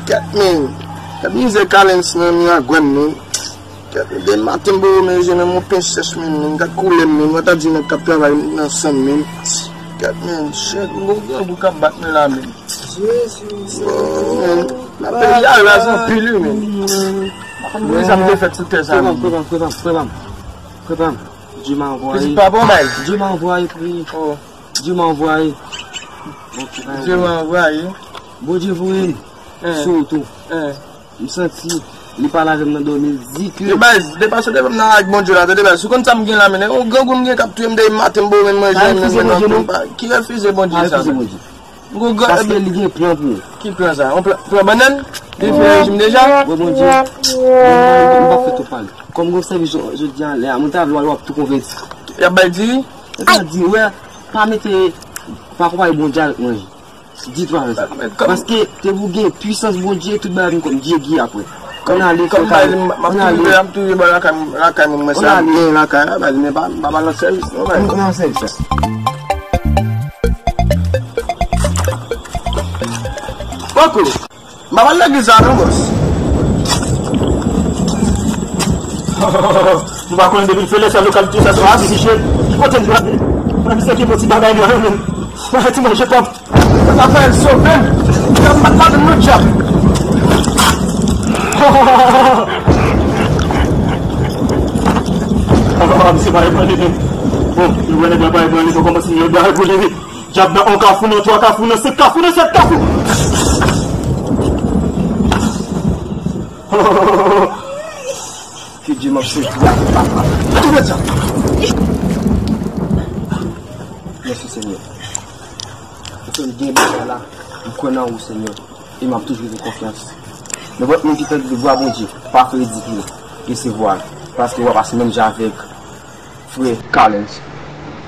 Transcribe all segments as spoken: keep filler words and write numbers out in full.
Kèt, men. Kèt mizè Kalens nan miragwàn, men. Kèt, de maten m bo men je men, yon pench sèch, men, men, gad koulè m, men, mwen ta di nèg k ap travay nan sann, men. Kèt, men, shit, m gon grangou k ap bat mwen la, men. Jezi. Men, la peyi a raz anpil, wi, men. M pa konn poukisa m te fèt sou tè sa, men. Pran, pran, pran, pran. Pran. Dieu m'a envoyé. Pitit pa bon, bay. Dieu m'a envoyé, priye. Oh. Dieu m'a envoyé. Dieu m'a envoyé. Bondye voye m sou ou tou. M santi li pale avè m nan dòmi, li di ke. Yo, baz, depaso devan m nan ak Bondye la, tande, baz. Ou konn sa m gen la, men, yon grangou m gen k ap touye m depi maten, m bo men manje, men, men, men, ki refize Bondye sa, men. M gon gran. Paske li gen plan pou ou. Ki plan sa? Yon plan, plan bannann? Li fè rejim deja? Bon, Bondye, m pa fè twòp pale. Kòm gon sèvis jodi a, lè a, mwen ta vle w ap tou konvèti. Y ap bay diri? Mwen ta di, wè, pa mete, pa konpare Bondye avèk manje. Di twa sa. Paske te pou gen pwisans Bondye, tout bagay vin kòm dyegi apre. Ann ale, kòm bay li, m ap toujou, m ap toujou bò lakay, lakay mwen, mwen sa m gen lakay la, bay li, men pa, m pa ba l lòt sèvis, non, bay. Ann al sèvis la. Poko. M pa ba l legliz la, non, bòs. Nou pa konnen depi l fè lè sa lokal tou sa sou abiche. Ki kote n prale? Mwen, misye ki bon ti bagay nou an, men. Mwen, ti manje pòp. Rafael sove m. Mwen pa nan dyab. Misye pa reprann li, men. Bon, yo wè nèg la pa reprann li, fò kòmanse yon bagay pou li, wi. Dyab nan yon kafou, nan twa kafou, nan senk kafou, nan sèt kafou. Ke Dye m ap sèvi. Mèsi, Senyè. Paske m gen bagay la, m kwè nan ou, Senyè, e m ap toujou fè konfyans. Nenpòt moun ki tande vwa Bondye, pa fè ridikil, resevwa l, paske w a pase menm jan avèk frè Kalens.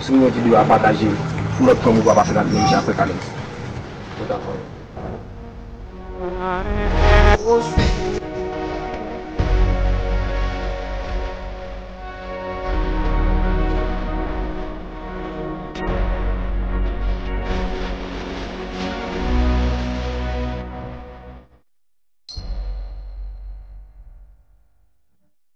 Si w renmen videyo a, pataje l pou lòt fanmi w pa pase la menm jan frè Kalens. Tout a fè.